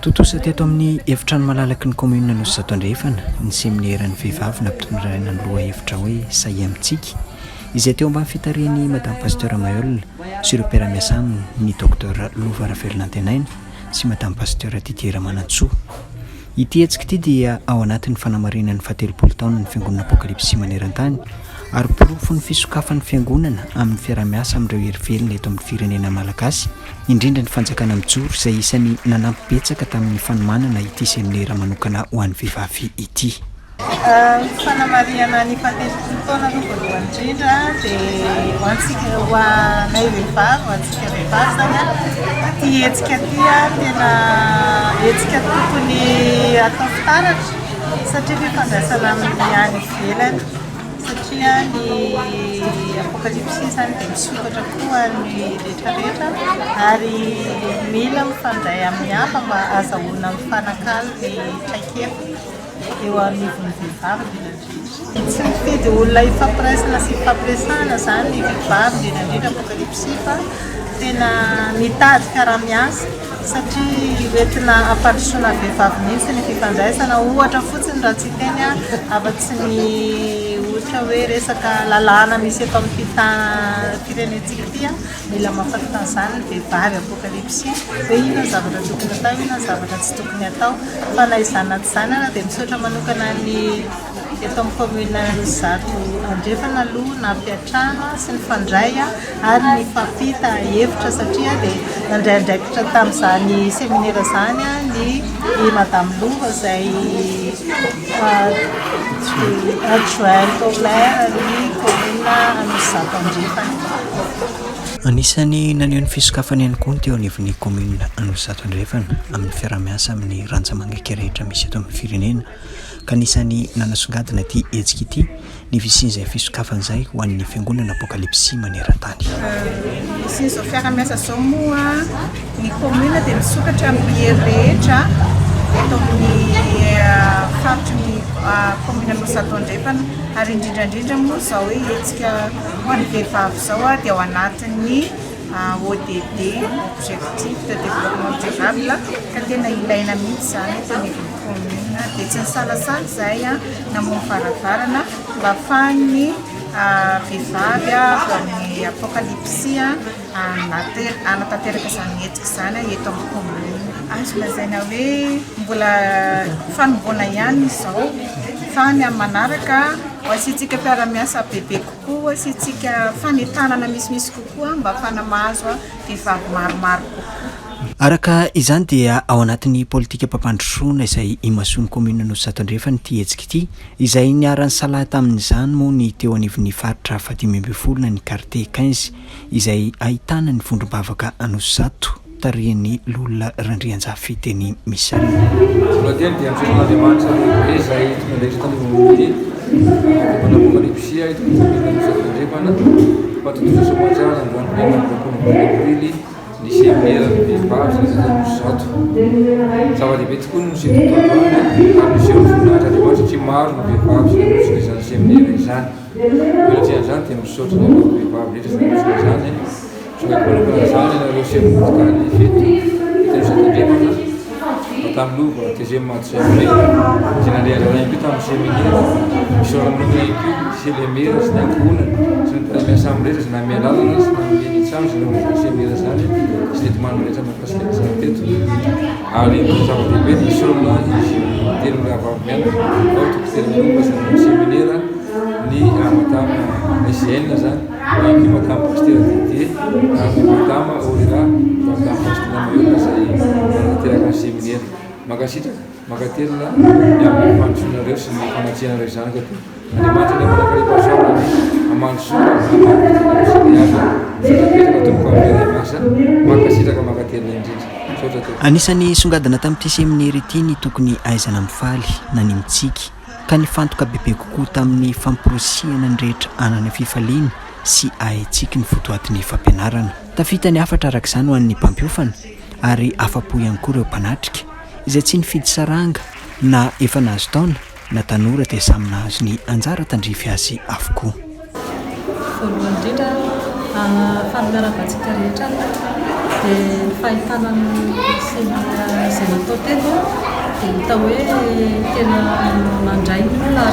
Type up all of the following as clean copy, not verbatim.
Tontosa teto amin'ny efitrano malalaky ny kaominina Anosizato Andrefana ny semineran'ny vehivavy nampitondraina ny lohahevitra hoe Sahia Mitsiky izay teo ambany fitarihan'i Madame Pasteur Maheul sy ireo mpiara-miasa aminy ny Docteur Lova Ravelonantenaina sy Madame Pasteur Didier Ramanantsoa. Ity hetsika ity dia ao anatin'ny fanamarihana ny fahatelopolo taonan'ny Fiangonana Apokalypsy maneran-tany ary porofon'ny fisokafan'ny Fiangonana amin'ny fiaraha-miasa amin'ireo hery velona eto amin'ny firenena malagasy, indrindra ny fanjakana mijoro izay isan'ny nanampy betsaka tamin'ny fanomanana ity seminera manokana ho an'ny vehivavy ity. Ny fanamarihana ny fahatelopolo taona aloha voalohany indrindra dia ho antsika, ho anay vehivavy, ho antsika vehivavy izany an, ity hetsika ity an, tena hetsika tokony atao fitaratra satria fifandraisana amin'ny any ivelany satria ny apokalypsy izany dia misokatra koa ny rehetra rehetra ary mila mifandray amin'ny hafa mba ahazahoana mifanakalo ny traikefa. eo anivon'ny vehivavy indrindra indrindra. Tsy mifidy olona hifampiraisana sy hifampiresahana izany ny vehivavy indrindra indrindra Apokalypsy fa tena mitady fiaraha-miasa satria hoentina hampandrosoana vehivavy mihitsy ny fifandraisana. Ohatra fotsiny raha tsy hiteny aho afa-tsy ny ohatra hoe resaka lalàna misy eto amin'ity firenentsika ity, mila mahafantatra an'izany ny vehivavy Apokalypsy hoe inona ny zavatra tokony atao, inona ny zavatra tsy tokony atao. Fa na izany na tsy izany ara dia misaotra manokana ny eto amin'ny commune Anosizato Andrefana aloha nampiantrano sy nifandray ary nifampita hevitra satria dia nandray andraikitra tamin'izany seminera izany ny i Madame Lova izay adjointe au maire ny commune Anosizato Andrefana. Anisan'ny naneho ny fisokafany ihany koa ny teo anivon'ny kaominina Anosizato Andrefana amin'ny fiaraha-miasa amin'ny rantsa-mangaika rehetra misy eto amin'ny firenena ka anisan'ny nanasongadina ity hetsika ity ny fisian'izay fisokafana izay ho an'ny fiangonana Apokalypsy maneran-tany. Fisian'izao fiaraha-miasa izao moa ny kaominina dia misokatra amin'ny hery rehetra eto amin'ny faritry ny kaominina Anosizato Andrefana ary indrindra indrindra moa izao hoe hetsika Ho an'ny vehivavy izao dia ao anatin'ny ODD, Objectif de Développement Durable, ka tena ilaina mihitsy izany eto anivon'ny commune. Dia tsy nisalasala izahay namoha ny varavarana mba ahafahan'ny vehivavy avy amin'ny Apokalypsy hanatanteraka izany hetsika izany eto amin'ny commune. Azo lazaina hoe mbola fanombohana ihany izao fa ny amin'ny manaraka Ho asiantsika mpiara-miasa bebe kokoa, ho asiantsika fanentanana misimisy kokoa mba hahafahana mahazo vehivavy maromaro kokoa. Araka izany dia ao anatin'ny politikam-pampandrosoana izay imasoan'ny kaominina Anosizato Andrefana ity hetsika ity, izay niara-nisalahy tamin'izany moa ny teo anivon'ny faritra fahadimy ambin'ny folo na ny Quartier quinze izay ahitana ny vondrom-bavaka Anosizato. tarihin'ny Loholona Randrianjafy Denis Michel. Voalohany dia misaotra an'Andriamanitra lehibe izay tonga andraikitra tany Vohipeno dia manao apokalypsia eto amin'ny kaominina Anosizato Andrefana fa tontosa soamantsara ny androany 26 aprily ny seminera ny vehivavy izay natao tany Anosizato. Zava-dehibe tokoa ny niseho teto androany ary niseho ny voninahitr'Andriamanitra satria maro ny vehivavy izay nanotrona izany seminera izany. Eo anatrehan'izany dia misaotra anareo vehivavy rehetra izay nanotrona izany. Tonga manokana izany ianareo sefo fokontany fito eto Anosizato Andrefana, Madame Lova, deuxième adjoint maire, izay nandray anjara ihany koa tamin'ny seminaire. Misaotra manokana ihany koa Monsieur le maire sy ny ankohonany sy ny mpiara-miasa aminy rehetra izay nanome alalana sy nanome ny trano izay nanaovana izany seminaire izany sy ny enti-manana rehetra mahakasika an'izany teto. Ary ny zava-dehibe dia isaorana izy telo mirahavavy mianaka ao Dokotera Lova izay nanao ny seminaire, ny Madame SGN izany. Ihany koa Madame Pasitera Didier ary ny Madame Auréla Madame Pasitera Maheona izay nanatanteraka ny seminera. Mankasitraka, mankatelina ny amin'ny fandrosoanareo sy ny fanatrehanareo izany ka dia Andriamanitra anie manankarem-pahasoavana anie hamaly soa anareo sy ny havana. Misaotra betsaka tompoko amin'ny fiaraha-miasa. Mankasitraka, mankatelina indrindra. Misaotra tompoko. Anisan'ny songadina tamin'ity seminera ity ny tokony hahaizana mifaly na ny mitsiky. ka nifantoka bebe kokoa tamin'ny famporisihana ny rehetra hanana fifaliana sy hahetsiky ny votoatin'ny fampianarana. Tafita ny hafatra araka izany ho an'ny mpampiofana ary afa-po ihany koa ireo mpanatrika, izay tsy nifidy saranga na efa nahazo taona na tanora dia samy nahazo ny anjara tandrify azy avokoa. Voalohany indrindra, faly miarahaba antsika rehetra aloha dia ny fahitana ny séminaire izay. izay natao teto dia hita hoe tena nandray ny olona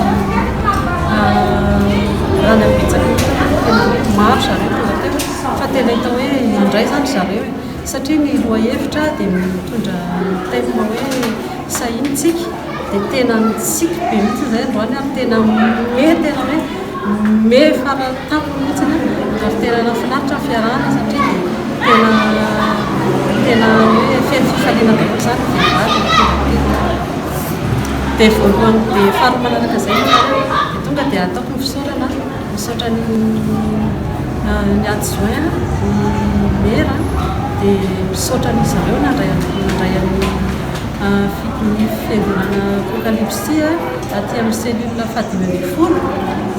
ary raha ny habetsaka ny olona tena hoe maro zareo tonga teo fa tena hita hoe nandray izany zareo e, satria ny lohahevitra dia mitondra ny thème hoe sahia mitsiky dia tena nitsiky be mihitsy izahay androany ary tena me tena hoe me faratampony mihitsy ary tena nahafinaritra ny fiarahana satria dia tena tena hoe feno fifaliana daholo izany ny vehivavy tonga teto. Dia voalohany dia faharoa manaraka izay moa dia tonga dia ataoko ny fisaorana, misaotra ny ny adjoint, ny maire dia misaotra an'izy ireo nandray nandray an'ny ny fiangonana Apokalypsy aty amin'ny cellule faha-15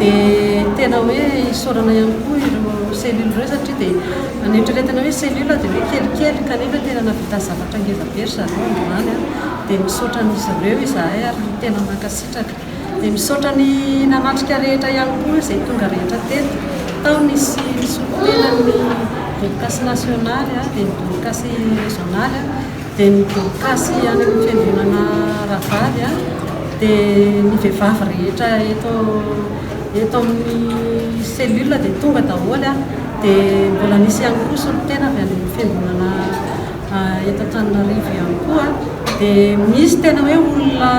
dia tena hoe isaorana ihany koa ireo cellule ireo satria dia neritreretina hoe cellule dia hoe kelikely kanefa tena nahavita zavatra ngeza be ry zareo androany dia misaotra an'izy ireo izahay ary tena mankasitraka. Dia misaotra ny nanatrika rehetra ihany koa izay tonga rehetra teto. Tao nisy nisolo-tena ny Dorkasy nasionaly dia ny Dorkasy rezionaly dia ny Dorkasy any amin'ny fiangonana Rahavavy dia ny vehivavy rehetra eto eto amin'ny cellule dia tonga daholo dia mbola nisy ihany koa solontena avy any amin'ny fiangonana eto Antananarivo ihany koa dia misy tena hoe olona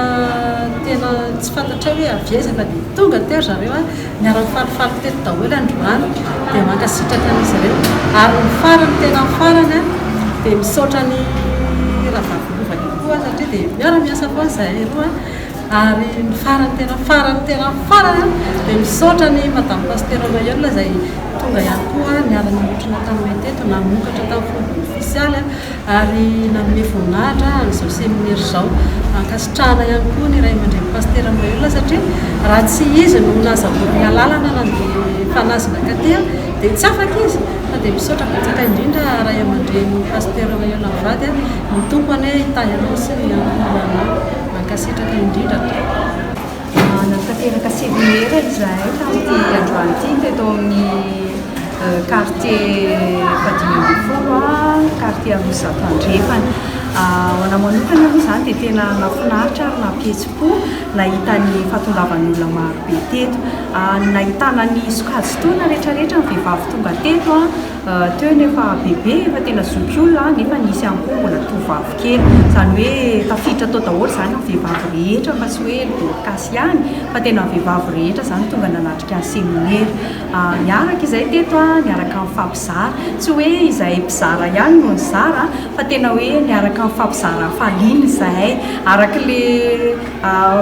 tena tsy fantatray hoe avy aiza fa dia tonga teo ry zareo niara-nifalifaly teto daholo androany dia mankasitraka an'izy ireo ary ny farany tena farany dia misaotra ny rahavavy Lova ihany koa satria dia miara-miasa foana izahay roa ary ny farany tena farany tena farany dia misaotra ny madame Pasitera Mayeul izay Tonga ihany koa niara-nanotrona taminay teto, namokatra tamin'ny fomba ofisialy ary nanome voninahitra an'izao seminera izao. Ankasitrahana ihany koa ny ray aman-dreny Pasitera Maheul satria raha tsy izy no nazahoany alalana nandeha fanazina katy dia tsy afaka izy fa dia misaotra betsaka indrindra ray aman-dreny Pasitera Maheul mivady, ny Tompo anie hitahy anao sy ny ankohonanao. Mankasitraka indrindra tompoko. Nanatanteraka seminera izahay tamin'ity androany ity teto amin'ny quartier fahadimy ambin'ny folo, quartier Anosizato Andrefana. Ho anahy manokana aloha izany dia tena nahafinaritra ary nampihetsi-po nahita ny fahatongavan'ny olona maro be teto. Nahitana ny sokajin-taona rehetrarehetra ny vehivavy tonga teto. Teo ny efa bebe, efa tena zokiolona nefa nisy ihany koa mbola tovovavy kely. Izany hoe tafiditra tao daholo izany ny vehivavy rehetra fa tsy hoe ny Dorcas ihany fa tena ny vehivavy rehetra izany tonga nanatrika ny seminera. Niaraka izahay teto, niaraka nifampizara. Tsy hoe izahay mpizara ihany no nizara fa tena hoe niaraka nifampizara hafaliana izahay. Araka ilay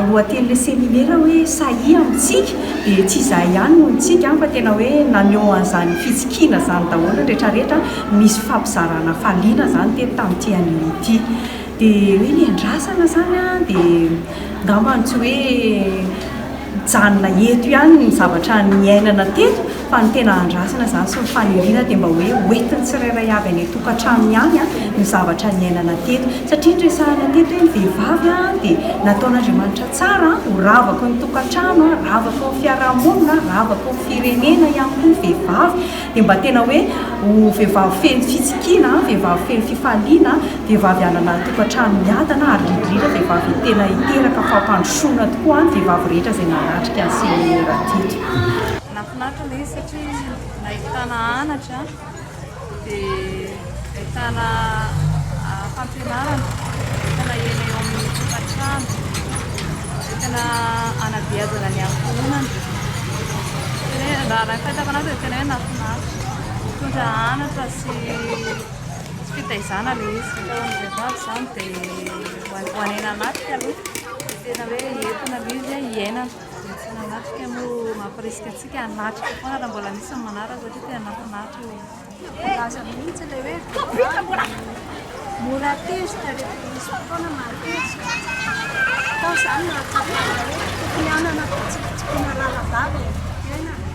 lohatenin'ilay seminera hoe sahia mitsiky dia tsy izahay ihany no nitsiky fa tena hoe naneho an'izany fitsikiana izany daholo ny rehetrarehetra, nisy fifampizarana hafaliana izany teto tamin'ity anio ity. Dia hoe ny andrasana izany an, dia angambany tsy hoe mijanona eto ihany ny zavatra niainana teto fa ny tena andrasana izany sy ny faniriana dia mba hoe hoentin'ny tsirairay avy any an-tokantranony any ny zavatra niainana teto. Satria ny resahana teto hoe ny vehivavy dia nataon'Andriamanitra tsara ho ravaky ny tokantrano, ravaky ny fiarahamonina, ravaky ny firenena ihany koa ny vehivavy. Dia mba tena hoe ho vehivavy feno fitsikiana, vehivavy feno fifaliana, vehivavy hanana tokantrano miadana ary indrindra indrindra vehivavy tena hiteraka fampandrosoana tokoa ny vehivavy rehetra izay nanatrika ny seminera teto. Nahafinaritra ilay izy satria nahitana anatra dia ahitana fampianarana, ahitana aina eo amin'ny tokantrano, ahitana hanabeazana ny ankohonana. Tena hoe raha ny fahitako anazy dia tena hoe nahafinaritra. Mitondra anatra sy fitaizana ilay izy. Ho an'ny vehivavy izany dia ho anay nanatrika aloha dia tena hoe entina ilay izy hiainana. Dia tsy nanatrika moa mampirisika antsika hanatrika foana raha mbola misy ny manaraka satria tena nahafinaritra io. Voalaza mihitsy ilay hoe vehivavy mora tezitra rehefa misy fotoana mahatezitra. Tao izany nahatsapana hoe tokony hanana fitsikitsikiana lalandava eo amin'ny fiainana.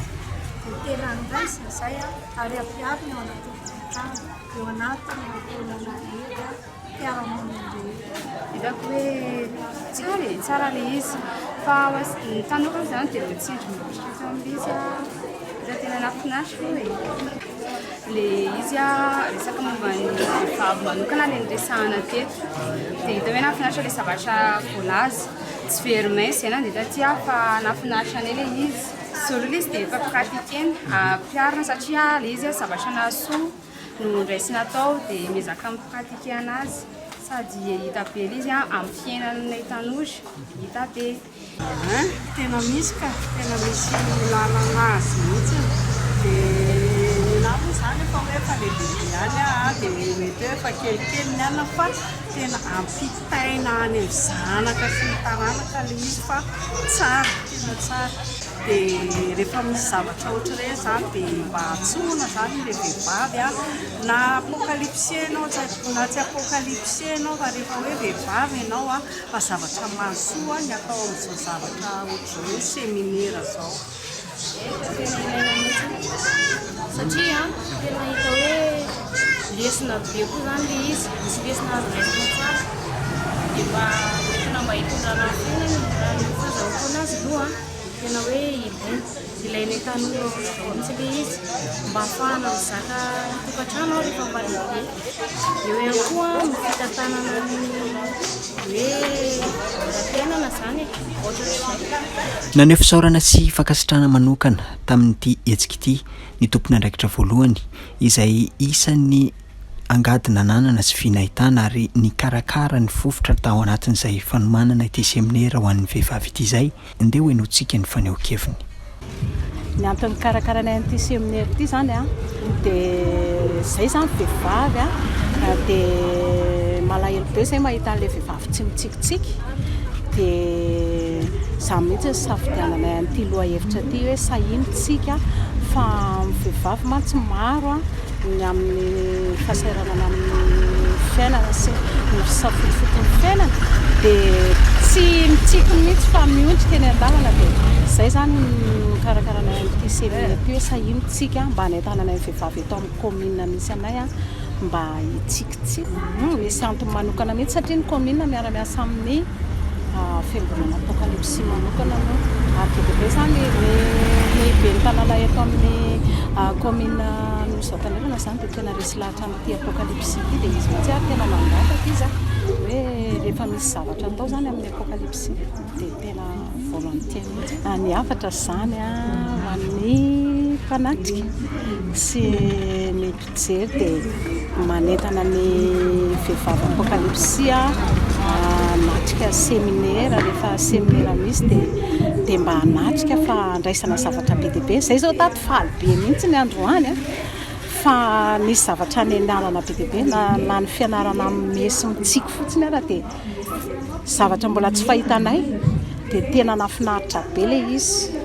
Dia tena noraisina izay ary ampiharina ao anatin'ny tokantrano, eo anatin'ny ankohonana rehetra. mpiara-monina rehetra. Hitako hoe tsara e, tsara ilay izy. Fa ny tanora moa izany dia mitsindry mitrika amin'ilay izy. Tena nahafinaritra aloha e. Le izy a resaka momba ny vehivavy manokana le niresahana teto. Dia hita hoe nahafinaritra le zavatra voalaza. Tsy very main izay nandeha taty aho fa nahafinaritra anay le izy. Zao aloha le izy dia efa pratiquena, ampiharina satria le izy zavatra nahasoa no ndraisina atao dia miezaka mi-pratiquer anazy. Sady hita be le izy amin'ny fiainanay tanora, hita be. Hein, tena misy ka, tena misy lalana azy mihitsy. Dia ny anahy moa izany efa hoe efa lehibehibe ihany aho dia mety hoe efa kelikely ny anona fa tena ampitaina any amin'ny zanaka sy ny taranaka ilay izy fa tsara, tena tsara. Dia rehefa misy zavatra ohatr'ireny izany dia mba antsoina izany ilay vehivavy a, na apokalypse ianao na tsy apokalypse ianao fa rehefa hoe vehivavy ianao a, fa zavatra mahasoa ny atao amin'izao zavatra ohatr'izao hoe seminera izao. Tena ilaina mihitsy satria tena hita hoe lesona be koa izany ilay izy, misy lesona azo raisina tsara dia mba entina mba hitondrana ny fiainana e, raha ny fahazahoako anazy aloha tena hoe ilaina, ilainay tanora ohatr'izao mihitsy ilay izy mba ahafahana mizaka ny tokantrano rehefa mba lehibe. Eo ihany koa ny fitantanana ny hoe ara-piainana izany e, ohatrohatr'izay. Naneho fisaorana sy fankasitrahana manokana tamin'ity hetsika ity ny tompon'andraikitra voalohany izay isan'ny angady nananana sy vy nahitana ary nikarakara ny fofotra tao anatin'izay fanomanana ity seminera ho an'ny vehivavy ity izay. Ndeha ho henointsika ny fanehoan-keviny. Ny antony nikarakaranay an'ity seminaire ity izany an, dia izay izany vehivavy an, dia malahelo be izay mahita an'ilay vehivavy tsy mitsikitsiky, dia izany mihitsy no nisafidiananay an'ity lohahevitra ity hoe sahia mitsiky fa ny vehivavy mantsy maro an, ny amin'ny fahasahiranana amin'ny fiainana sy ny fisafotofoton'ny fiainana dia tsy mitsiky mihitsy fa miondrika eny an-dalana dia izay izany no nikarakaranay an'ity séminaire ity hoe sahia mitsiky mba hanentanana ny vehivavy eto amin'ny commune misy anay mba hitsikitsiky. Misy antony manokana mihitsy satria ny commune miara-miasa amin'ny fiangonana Apokalypsy manokana moa ary be dia be izany ny ben'ny tanàna eto amin'ny commune Anosizato Andrefana izany dia tena resy lahatra amin'ity Apokalypsy ity dia izy mihitsy ary tena nangataka izy hoe rehefa misy zavatra atao izany amin'ny Apokalypsy dia tena volontiers mihitsy. Ny hafatra izany ho an'ny mpanatrika sy ny Mpijery dia manentana ny vehivavy apokalypsy hanatrika seminera, rehefa seminera misy dia dia mba hanatrika fa handraisana zavatra be dia be. Izay izao tato faly be mihitsy ny androany fa nisy zavatra nianarana be dia be na na ny fianarana mesy mitsiky fotsiny ara dia zavatra mbola tsy fahitanay dia tena nahafinaritra be ilay izy.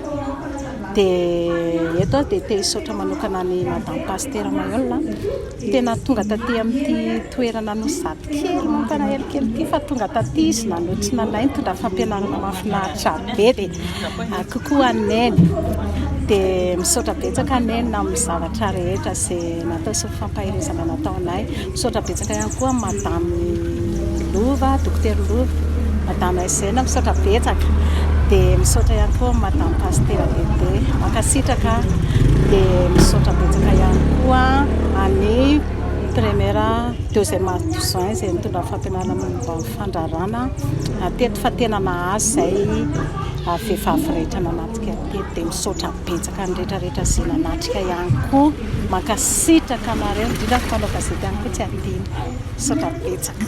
Dia eto aho dia te hisaotra manokana an'i Madame Pasitera Maheul tena tonga taty amin'ity toerana Anosizato kely mampalahelo kely ity fa tonga taty izy nanotrona anay nitondra fampianarana mahafinaritra be dia coucou an'i Neny dia misaotra betsaka Neny amin'ny zavatra rehetra izay natao sy ny fampaherezana nataonay. Misaotra betsaka ihany koa Madame Lova, Dokotera Lova, Madame SN, misaotra betsaka. Dia misaotra ihany koa Madame Pasitera Dede, mankasitraka. Dia misaotra betsaka ihany koa an'i Première deuxième adjoint izay nitondra fampianarana momba ny fandrarana teto fa tena nahazo izay vehivavy rehetra nanatrika teto. Dia misaotra betsaka ny rehetra rehetra izay nanatrika ihany koa. Mankasitraka anareo, indrindra ny mpanao gazety ihany koa tsy adino. Misaotra betsaka.